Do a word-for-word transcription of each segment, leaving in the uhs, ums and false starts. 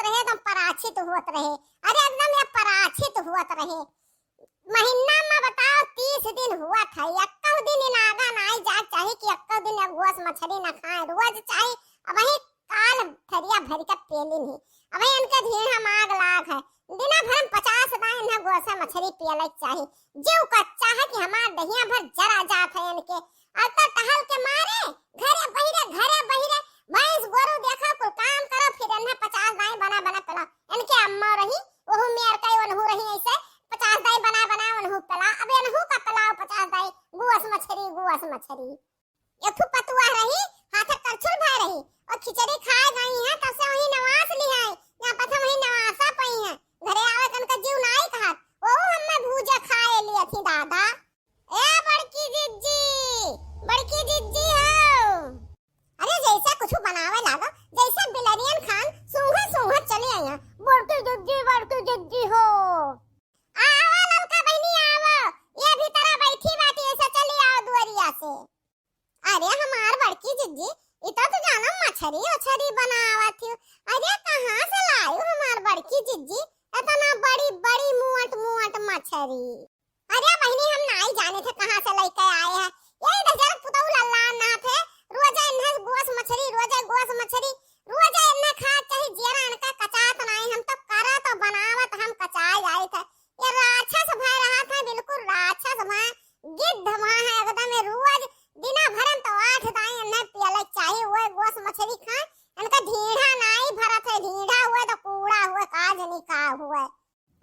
रहे, एकदम पराछित होत रहे। अरे एकदम ये पराछित होत रहे। महीना में बताओ तीस दिन होत है, एक्को दिन इनागा नाई जाए चाही कि एक्को दिन एक गोस मछरी न खाए, रोज चाही। अबहीं काल थरिया भरि के पेलिन ही, अबहीं इनके ढीढ़ा में आग लाग है। दिना भर में पचास दाई इन्हें गोस मछरी पियले चाही। जीव कच्चा है कि हमार दहिया भर जरा जात है इनके। अब तो टहल के मारे घरे बहिरे, घरे बहिरे, भैंस गोरू देखो, कुल काम करो, फिर इन्हें पचास दाई बना बना पिलाओ। इनके अम्मा रही, वहू मेर कई ओनहू रही ऐसे, पचास दाई बना बना ओनहू पिला। अब इनहू का पिलाओ पचास दाई, गोस मछरी, गोस मछरी। एक ठो पतुआ रही, हाथे करछुल भय रही, और खिचड़ी खाए गई है, तब से वही नवास ली है, यहाँ पर वही नवासा पई है। घरे आवे कन का जीव नाई कहत, ओ हमें भूजे खाए लिए थी दादा। ए बड़की जिज्जी, बड़की जिज्जी हो। अरे जैसे कुछ बनावे लागो, जैसे बिलरियन खान सूंघत सूंघत चली आई है, बड़की जिज्जी, बड़की जिज्जी हो। आवा ललका बहिनी आवा, ये भीतरा बैठी बाटी, ऐसे चली आओ दुआरिया से। अरे हमार बड़की जिज्जी, इतना तो जानो मछरी उछरी बनावत हो। अरे कहाँ से लायू हमार बड़की जिज्जी इतना बड़ी बड़ी मुअट मुअट मछरी? अरे बहिनी हम नाई जाने थे कहाँ से लेके आए हैं। यही तो जरा पुतऊ लल्ला ना थे, रोजे इन्हें गोस मछरी, रोजे गोस मछरी, रोजे इन्हें खा चाहे जियरा इनका कचात नाई, हम तो करत और बनावत हम कचाए जाए थे। ये राक्षस भय रहा था, बिल्कुल राक्षस भय, गिद्ध भय है एकदम। ये रोज दिना भर में तो आठ दाई इन्हें पियले चाही, वो गोस मछरी खाए, इनका ढीढ़ा नाई भरत है, ढीढ़ा हुए तो कूड़ा हुए, का जनी का हुए।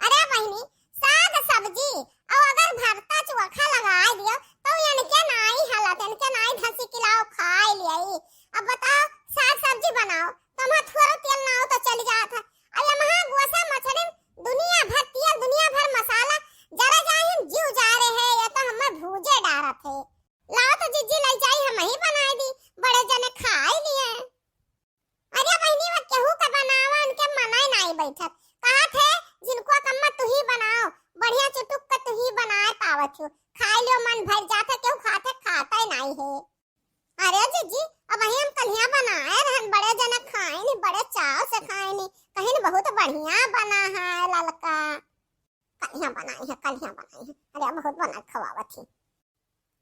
अरे बहिनी, साग सब्जी और अगर भरता चोखा लगाए दियो तो इनके नाई हालत, इनके नाई धसी किलाओ खाए लियाई। अब बताओ, साग सब्जी बनाओ तो हमार थोड़ो तेल ना हो तो चली जात है। अरे महा गोसा मछरी दुनिया भर तेल, दुनिया भर मसाला, जरा जाहिन जीव जा रहे हैं, ये तो हमें भूजे डारत है। लाओ तो जिज्जी लई जाई, हम ही बनाए दी, बड़े जने खाए लिए। अरे बहिनी, वो केहू का बनावा, उनके मनाए नाई बैठत। कहा थे, जिनको कम्मा तू ही बनाओ, बढ़िया चुटुक का तू ही बनाए पावत हो। खाए लियो मन भर जात है, केहू खाते खाता ही नाई है। अरे जिज्जी, अब वही हम कलिया बनाए रहन, बड़े जने खाए नी, बड़े चाव से खाए नी। कहीं बहुत बढ़िया बना है ललका। कलिया बनाई है, कलिया बनाई है। अरे बहुत बना खवावत ही।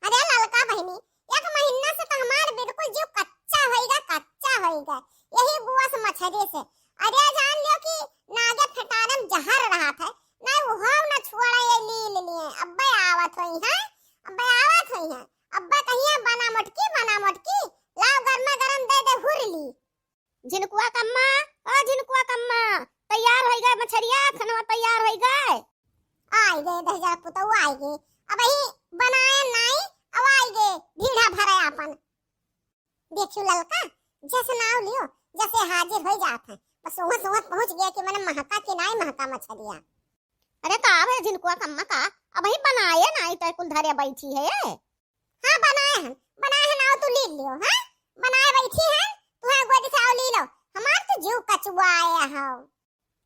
अरे ललका बहिनी, एक महीना से तो हमार बिल्कुल जीव कच्चा होइगा, कच्चा होइगा, यही गोस मछरी से। अरे जान लियो कि नागे फेटारम जहर रहत है, ना उहाव ना छुआड़ा ये लील लिए। अब्बे आवत होई है, अब्बे आवत होई है, अब्बे कहिया बना मोटकी, बना मोटकी, लाओ गर्मा गरम दे दे हुरली। झिनकुआ कम्मा, ओ झिनकुआ कम्मा, तैयार होई गए मछरिया, खनवा तैयार होई गए। आई गए दहिजरा पुतऊ, आई गए। अब ही बनाए नाई, अब आई गए ढीढ़ा भरे आपन। देखियो ललका, जस नाव लियो, जसे हाजिर होई जात है। बस उहाँ से उहाँ पहुँच गया कि मने महका कि नाई महका मछरिया। अरे का भे झिनकुआ कम्मा का, अब ही बनाए नाई तो कुल धरे बैठी है ये। हाँ, बनाए हन, बनाए हन, आओ तू ली लियो, हाँ? बनाए बैठी हन, तू है गोदी से आओ ली लो। हमार तो जीव कचुआए हो।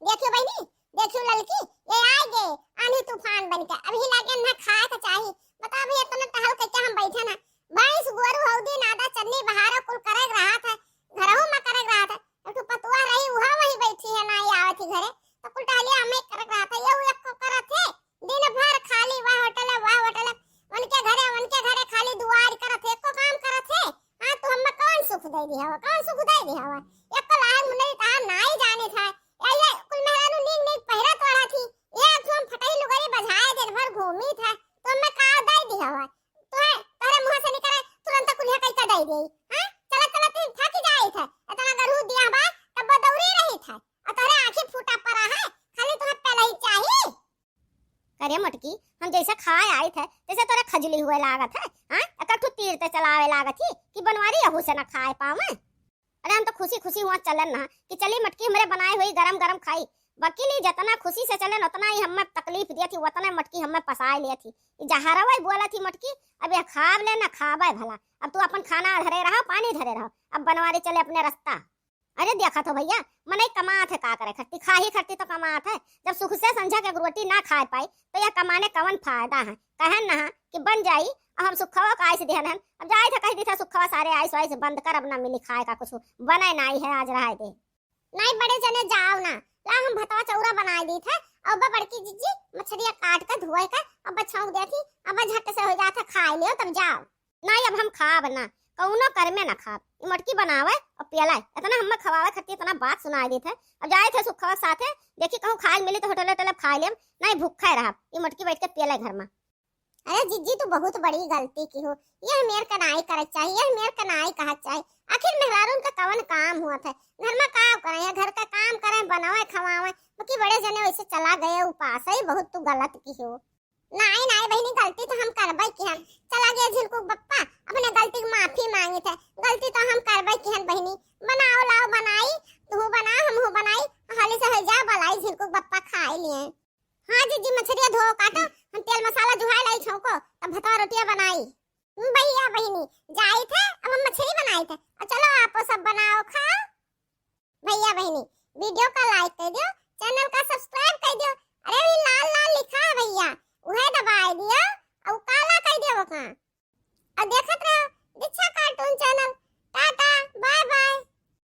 देखियो बहिनी, देखियो ललकी, ये आए गे आंधी तूफान बन के। अभी लागे ना खाए के चाही। बताओ भैया, इतना टहल के क्या हम बैठे ना? भैंस, गोरू, हौदी, नादा, चन्नी, बहारो कुल करे रहा था, घरहू में करे रहा था। एक ठो पतुआ रही, उहा वही बैठी है, ना ही आवत ही घरे। तो कुल टहलिया हमें करे रहा था, ये वो एक को करत है। दिन भर खाली वह होटल है, वह होटल है, उनके घरे, उनके घरे खाली दुआर करत है, एको काम करत है। हाँ, तू हमें कौन सुख दे दी हवा, कौन सुख दे दी हवा? एको लायक मुंडरी तहार नाई जाने था। ये, ये कुल मेहरानू नीक नीक पहिरत ओढ़त ही, ये एक ठो हम फटही लुगरी बझाए दिन भर घूमी था, तो हमें का दे दी हवा? तोहे, तोहरे मुँह से निकले तुरंत कुलिया कई का दे दे। हाँ, चलत चलत ही थक जाए था, इतना गरू दिया बा, तब दौड़ी रही था, और तोहरे आँखी फूटा पड़ा है, खाली तुम्हें पहले ही चाहिए। करे मोटकी, हम जैसे खाए आइत है, तैसे तोरे खजुली हुए लागत है, हाँ? एक ठो तीर ते चलावे लागत ही कि बनवारी अहू से ना खाए पावे। अरे हम तो खुशी खुशी हुआ चलन ना कि चली मोटकी हमरे बनाए हुई गरम गरम खाई। वकीली जितना खुशी से चलन उतना ही हमें तकलीफ दिया थी, उतना मोटकी हमें पसाए लिया थी। ई जहरवा ही बोला थी मोटकी, अब यह खाब ले ना खाबे भला। अब तू अपन खाना धरे रहो, पानी धरे रहो, अब बनवारी चले अपने रास्ता। अरे देखत हो भैया, मनई कमात है का करे खट्टी, खाही खट्टी तो कमात है। जब सुख से संझा के एक रोटी ना खाए पाई तो यह कमाने कवन फायदा है? कहन ना कि बन जाई, अब हम सुखवा का आइस देहन हन। अब जाए थे कह दी था सुखवा सारे आइस वाइस बंद कर, अब ना मिली खाए का कुछ, बने नाई है, आज रहे दे। नाहीं बड़े जने जाव ना, ला हम भतवा चौरा बनाइ दीत है। अब बड़की जिज्जी मछरिया काट के धोए के अब छौंक देती, अब झट से होइ जात है, खाइ लियो तब जाव। नाहीं अब हम खाब ना, कउनो करमे ना खाब। ई मोटकी बनावे अउर पियलाए, एतना हम्मे खवावे खातिर एतना बात सुनाइ दीत है। अब जाइत है सुखवा साथे, देखी कहूँ खाइल मिली तो होटले होटले खाइ लेम, नाहीं भूखे रहब। ई मोटकी बैठ के पियलाए घर मा। अरे जिज्जी, तू बहुत बड़ी गलती किहो, यह मेर का नाहीं करे चाही, यह मेर का नाहीं कहा चाही। आखिर मेहरारून का कवन काम हुआ था, घर मा का करे, घर का काम करे, बनावे खवावे, बाकी बड़े जने वैसे चला गए उपास ही, बहुत तू गलत किहो। नाहीं नाहीं बहिनी, गलती तो हम करबे किहन, चला गए झिनकुक बप्पा, अपने गलती की माफी मांगित है, गलती तो हम करबे किहन बहिनी। बनाओ लाओ बनाई, तू बनाओ हमहू बनाई, हाली से होइ जा बलाई झिनकुक बप्पा खाइ लिए। हाँ जिज्जी, मछरिया धो काटो, हम तेल मसाला जुहाइ लाई छौंको, तब भतवा रोटिया बनाई। हम्म, भइया बहिनी, जाइत है, अब हम मछरी बनाइत है। अउर चलो आपो सब बनाओ खाओ। भइया बहिनी, video का like कइ दियो, channel का subscribe कइ दियो। अरे वही लाल लाल लिखा है भइया, उहे दबाइ दियो, अउर काला कइ दियो ओका। अउर देखत